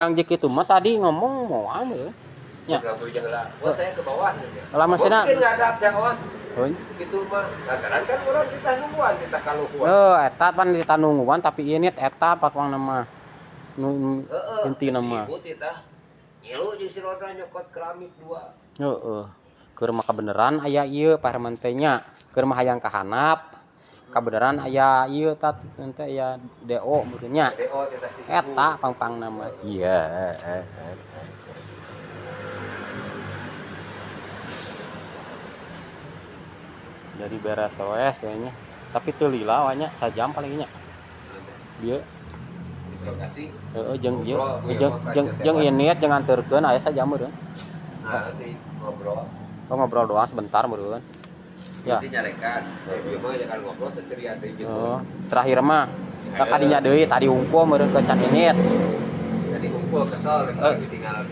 Kang Jek itu mah tadi ngomong moal meureun. Ya. Bilang gue jangan lah. Wah, saya ke bawah gitu. Lah, maksudnya- Mungkin nggak ada saya awas Heuh. gitu mah. Lantaran kan orang kita nungguan, kita kaluhuan. Eh, eta pan ditanungguan tapi ini eta pak nama nu Heeh. intina mah. Si ibu titah ngilu jeung si Roda nyokot keramik dua. Heeh. Keur mah kabeneran aya ieu Pak Herman teh nya. Keur mah hayang kahanap. Kabeneran aya ieu ta teh aya DO meureun nya. DO titah si ibu. Eta pang-pangna mah. Iya. Jadi beres wes nya. Tapi teu lila we nya, sajam paling nya. Dieu Interogasi. heeh jeung ieu Ngobrol, gue jeung sama jeung Pak jeung Tewas. ieu niat jeung nganterkeun aya sajam meureun. Nah, di ngobrol. Oh, ngobrol doang sebentar meureun. Ya. Berarti nyarekan. Ieu mah jangan ngobrol seserian deui gitu. Oh, terakhir mah ka kadinya deui tadi hungkul meureun ke can init. Jadi ngumpul kesel lagi tinggal.